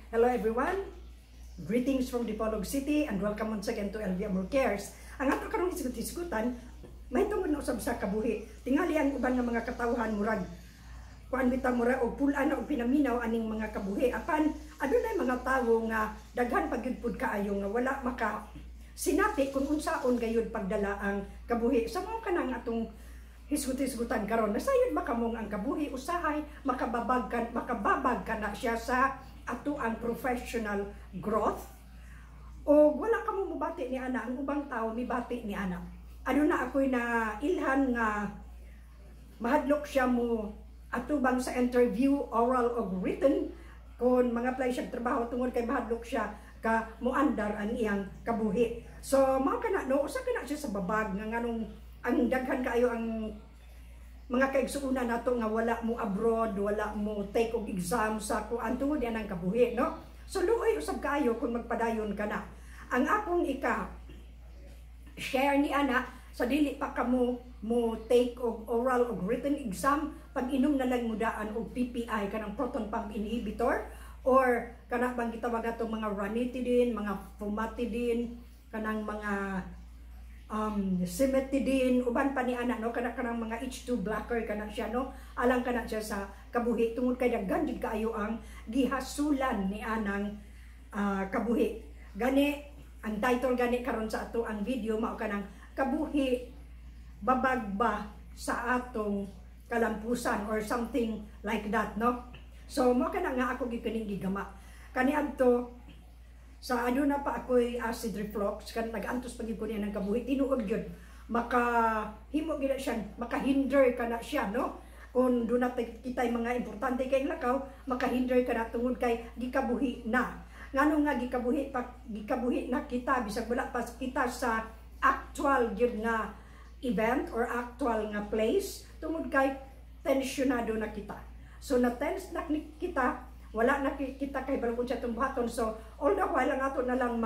Hello, everyone. Greetings from Dipolog City and welcome once again to LV Amor Cares. Ang ato karong hisgot-hisgutan, mahitungod na usab sa kabuhi. Tingali ang uban nga mga katawhan, murag kuan bitaw, mura og pul-an og pinaminaw aning mga kabuhi. Apan adunay mga tawo nga daghan pa gyud pud kaayo nga wala maka sinati kung unsaon gayud pagdala ang kabuhi. Sa mao kanang atong hisgot-hisgutan karon, nasayod ba kamong ang kabuhi usahay makababag ka na siya sa ato ang professional growth? O wala ka mo mubati ni ana, ang ubang tao mibati ni ana? Aduna ako'y na ilhan nga mahadlok siya mo atubang sa interview, oral o written, kung mga apply siya trabaho, tungod kay mahadlok siya ka muandar ang iyang kabuhi. So mao kana, no, usa kana siya sa babag nga nganong ang daghan kaayo ang mga kaigsuonan nato nga wala mo abroad, wala mo take og exam sa kuan tungod yan ang kabuhi, no? So luoy usab kaayo kung magpadayon ka na. Ang akong ika share ni ana, sa dili pa kamo mo take og oral og written exam, pag inom na lang mo daan og PPI, kanang proton pump inhibitor, or kana bang gitawag atong mga ranitidine, mga famotidine, kanang mga cimetidine, uban pa ni ana, no, kana kanang mga H2 blocker kana siya, no, alang kana siya sa kabuhi tungod kay daghan jud kaayo ang gihasulan ni anang kabuhi. Gani ang title gani karon sa ato ang video mao kanang "Kabuhi, babag ba sa atong kalampusan?" or something like that, no? So mao kana nga ako gikaning gigama kaniadto sa aduna pa ako'y acid reflux kan nag-antos pa gyud ko niya ng kabuhi. Tinuod gyud, maka himo gyud na siya, makahinder ka na siya, no? Kung duna kitay mga importante kay lakaw, makahinder ka na tungod kay gikabuhi na. Ngano nga gikabuhi pa, gikabuhi na kita bisag wala pa kita sa actual gyud nga event or actual nga place? Tungod kay tensyonado na kita. So na tense na kita, wala na kita kay balong sa atong buhaton. So all the while, ang ato na lang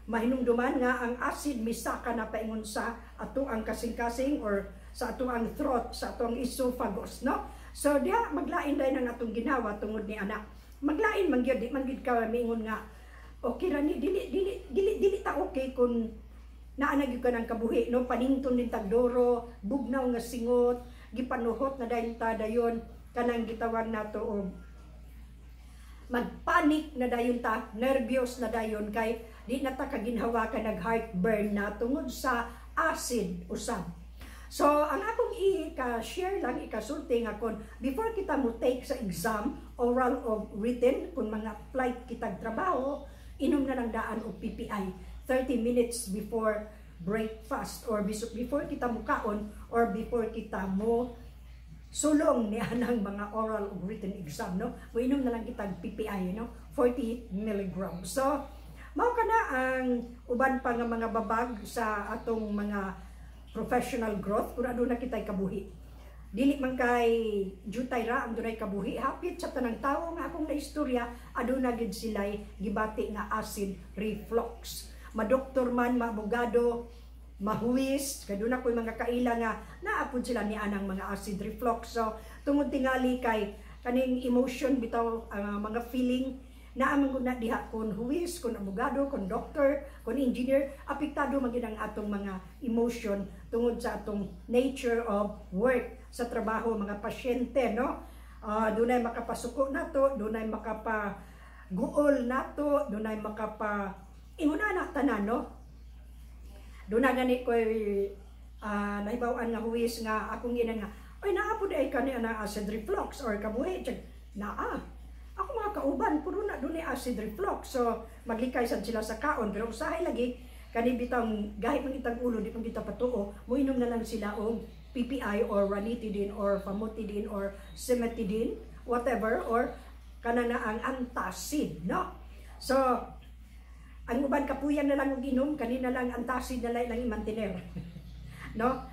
mahinumduman nga ang acid misaka na paingon sa ato ang kasing-kasing or sa ato ang throat, sa ato ang esophagus, no? So diha maglain dayon ang atong ginawa tungod ni ana. Maglain man gyud, di man gyud ka miingon nga okay ra ni. Dili, dili, dili, dili ta okay kung naa na gyud ka ng kabuhi, no? Panington din tagdoro, bugnaw nga singot, gipanuhot na dayon ta dayon, kanang gitawag nato og magpanik na dayon ta, nervyos na dayon kay di na ta kaginhawa ka, nag heartburn na tungod sa acid usab. So, ang akong i-share lang, ikasulti nga kon before kita mo take sa exam, oral o written, kung mga flight kitag trabaho, inom na lang daan og PPI 30 minutes before breakfast or before kita mukaon or before kita mo sulong ni anang mga oral o written exam, no? Moinom na lang kitag PPI, no, 40 milligrams. So mao kana ang uban pa nga mga babag sa atong mga professional growth kung aduna kitay kabuhi. Dili man kay jutay ra ang dunay kabuhi. Hapit sa tanang tawo nga akong naistorya, aduna gid sila'y gibati nga acid reflux, madoktor man, maabogado, mahuwis, kay doon ako'y mga kaila nga naapod sila ni anang mga acid reflux. So, tungod tingali kay kaning emotion bitaw, mga feeling naa man gud na diha kon huwis, kon abogado, kon doctor, kon engineer, apektado man gyud ang atong mga emotion tungod sa atong nature of work sa trabaho, mga pasyente, no? Dunay makapasuko nato, dunay makapa guol nato, dunay makapa inguna na tanan, no? Doon na gani ko nahibaw-an nga huwis nga akong ginan nga, "Oy, naa pud ay kani ana acid reflux or kabuhi?" Tsag, "Naa." Ako mga kauban, puro na dunay acid reflux. So maglikay sad sila sa kaon, pero usahay lagi kani bitang gahit man itag ulo, di man kita patuo, moinom na lang sila og PPI or ranitidine or famotidine or cimetidine, whatever, or kana na ang antacid, no? So ang uban kapuyan na lang og inom, kanina lang antacid na lang i-mantener, no?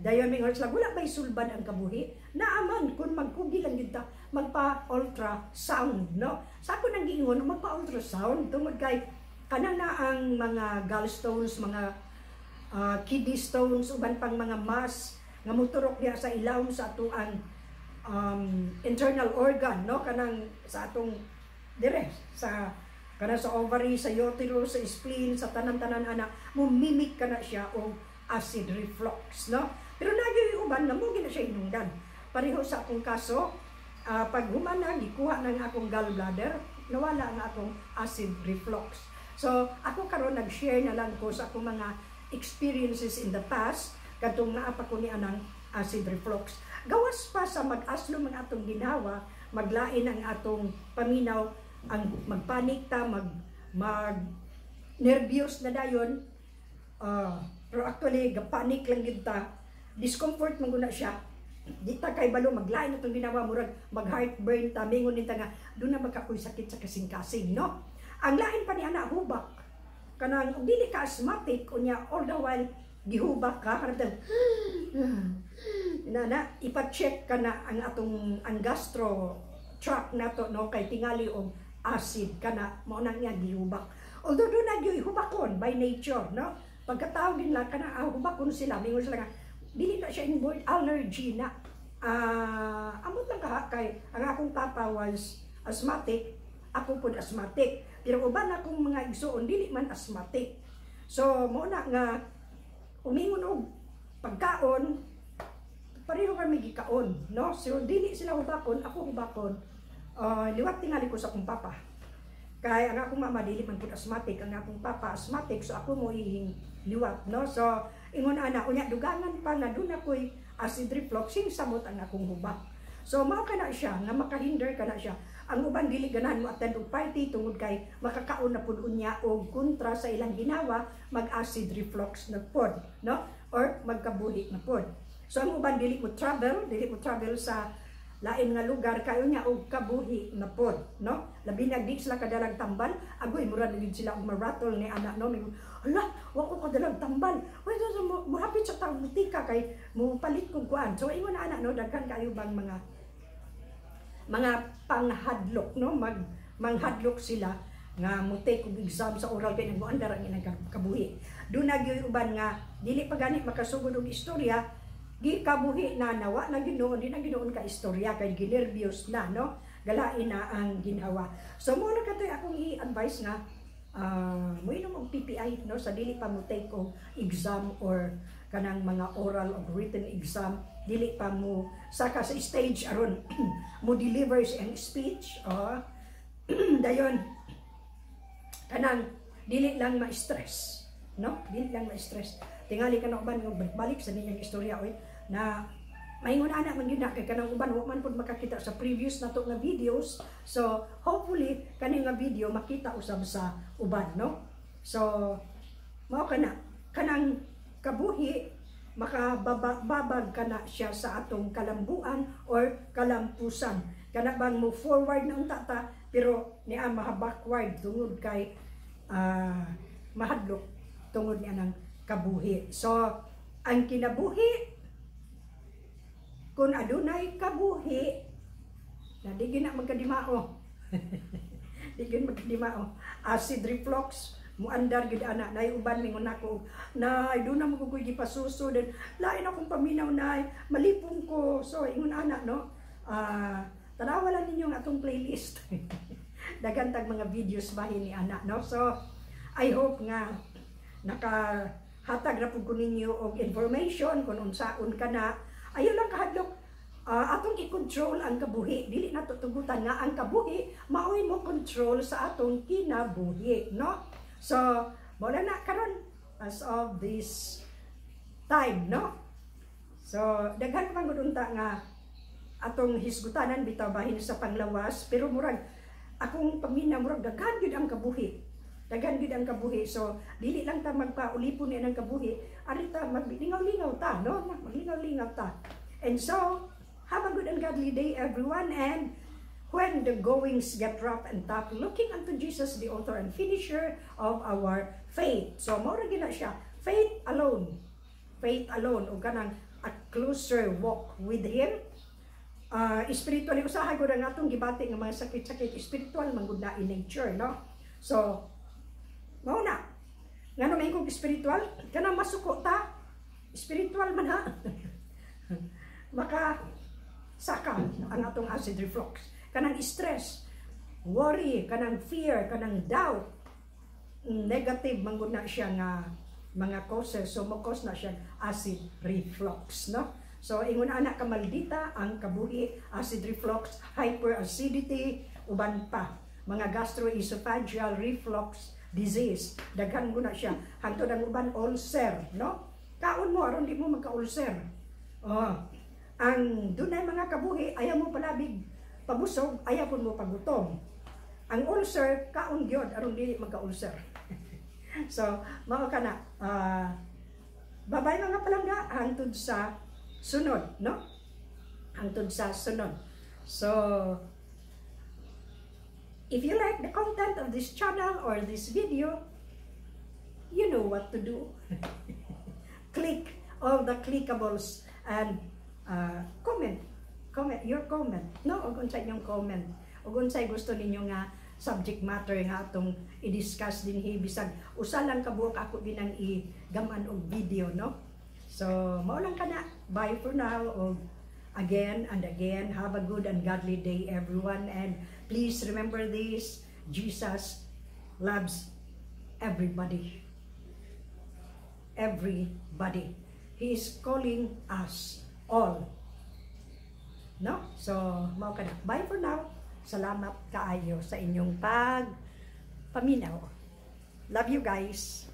Dayon may sila, "Wala ba'y sulbad ang kabuhi?" Naaman kung magkugi lang gyud ta, magpa-ultrasound, no? Sa ako nang giingon, magpa-ultrasound tungod kay kanang na ang mga gallstones, mga kidney stones, uban pang mga mass nga muturok diha sa ilawom sa atoang internal organ, no? Kanang sa atong dire sa kana sa ovary, sa uterus, sa spleen, sa tanan-tanan ana, mo mimic kana siya og acid reflux, no? Pero naa gyuy uban nga mo gina siya hinungdan. Pareho sa akong kaso, pag humana gikuha ng akong gallbladder, nawala ang akong acid reflux. So, ako karon nag-share na lang ko sa akong mga experiences in the past kadtong naa pa ko ni anang acid reflux. Gawas pa sa mag-aslo mga atong ginhawa, maglain ang atong paminaw, ang magpanik ta, mag mag nervyos na dayon. Pero actually gapanik lang gid ta. Discomfort man guna siya. Di ta kay balo maglain atong ginawa, murag mag heartburn ta, mingon ta nga duna magkakoy sakit sa kasing-kasing, no? Ang lain pa ni ana, hubak. Kanang ug dili ka asthmatic unya all the while gihubak ka, kanang na na ipa-check ka na ang atong ang gastro tract nato, no, kay tingali og acid kana mao nang niya gihubak. Although duna gyoy hubakon by nature, no? Pagkatao din lang kana hubakon sila, mingon sila nga dili na siya inborn allergy na. Amot lang ka kay ang akong papa was asthmatic, ako pod asthmatic. Pero uban akong mga igsuon dili man asthmatic. So mao na nga umingon og pagkaon, pareho kami gikaon, no? So dili sila hubakon, ako hubakon. Liwat tingali ko sa akong papa. Kay ang akong mama dili man pud asthmatic, ang akong papa asthmatic, so ako mo ihing liwat, no? So ingon ana, unya dugangan pa nga duna ko'y acid reflux, sing samot ang akong hubak. So mao kana siya nga makahinder kana siya. Ang uban dili ganahan mo attend og party tungod kay makakaon na pud unya og kontra sa ilang ginawa, mag acid reflux na pod, no? Or magkabuhi na pod. So ang uban dili mo travel sa lain nga lugar kayo niya og kabuhi na pod, no? Labi na di sila kadalag tambal, agoy mura na gid sila og marattle ni ana, no? Mingon, "Hala, wa ko kadalag tambal." Uy, so, mo mohapit sa tag butika kay mo palit kog kuan. So ingon ana, no, daghan kayo bang mga panghadlok, no? Manghadlok sila nga mo take og exam sa oral kay nagmuandar ang ilang kabuhi. Duna gyud uban nga dili pa gani makasugod og istorya, gikabuhi na, nawa na ginoon, di na ginoon ka istorya kay ginerbyos na, no? Galain na ang ginhawa. So mo na katoy akong i-advise nga moinom og PPI, no, sa dili pa mo take og exam or kanang mga oral o written exam, dili pa mo saka sa stage aron mo deliver ang speech, oh, dayon kanang dili lang ma-stress, no? Dili lang ma-stress. Tingali ka na uban nga balik sa niyang istorya, oy, na maingon ana man gyud na kay kanang uban wa man pud makakita sa previous nato nga videos. So hopefully kani nga video makita usab sa uban, no? So mao kana, kanang kabuhi makababag kana siya sa atong kalambuan or kalampusan, kana bang mo forward na unta ta pero niya maha backward tungod kay mahadlok tungod niya ng kabuhi. So ang kinabuhi, kung adunay kabuhi na di gina magkadimao, di gina magkadimao. Acid reflux muandar gid ana. Nay uban mingon nako, "Nay, duna mo ko gipasuso, then lain akong paminaw, nay, malipong ko." So ingon ana, no? Tanawa lang ninyo ang atong playlist, daghan tag mga videos bahin ni ana, no? So I hope nga nakahatag ra pud ko ninyo og information kung unsaon ka na. Ayaw lang kahadlok, atong i-control ang kabuhi. Dili nato tugutan nga ang kabuhi maoy mo control sa atong kinabuhi, no? So mao na karon as of this time, no? So daghan pa man gud unta nga atong hisgutanan bitaw bahin sa panglawas, pero murag akong paminaw, murag daghan gyud ang kabuhi, daghan gyud ang kabuhi. So dili lang ta magpaulipon ni ang kabuhi, ari ta maglingaw-lingaw ta, no? Maglingaw-lingaw ta. And so have a good and godly day, everyone, and when the goings get rough and tough, looking unto Jesus, the author and finisher of our faith. So mao ra gyud na siya, faith alone, faith alone o kanang a closer walk with Him. Spiritually usahay gud ang atong gibati nga mga sakit-sakit, spiritual man gud na in nature, no? So mao na ngano may kong spiritual kana masuko ta, spiritual man ha, maka saka ang atong acid reflux, kanang stress. worry, kanang fear, kanang doubt, negative man gud na siya nga mga causes. So mo cause na siya acid reflux, no? So ingon ana ka maldita ang kabuhi: acid reflux, hyperacidity, uban pa mga gastroesophageal reflux disease. Daghan gud na siya, hangtod ang uban ulcer, no? Kaon mo aron di mo magka-ulcer. Oh, ang dunay mga kabuhi, ayaw mo palabig pabusog, ayaw pud mo pagutom. Ang ulcer, kaon gyud aron dili magka-ulcer. So mao kana. Bye-bye, mga palangga, hangtod sa sunod, no? Hangtod sa sunod. So if you like the content of this channel or this video, you know what to do. Click all the clickables and comment comment your comment, no? Ug unsa inyong comment ug unsay gusto ninyo nga subject matter nga atong i-discuss dinhi, bisag usa lang ka buok ako ginang i-gaman og video, no? So mao lang kana. Bye for now. Og again and again, have a good and godly day, everyone, and please remember this: Jesus loves everybody, everybody. He is calling us all, no? So mao kana. Bye for now. Salamat kaayo sa inyong pag paminaw. Love you guys.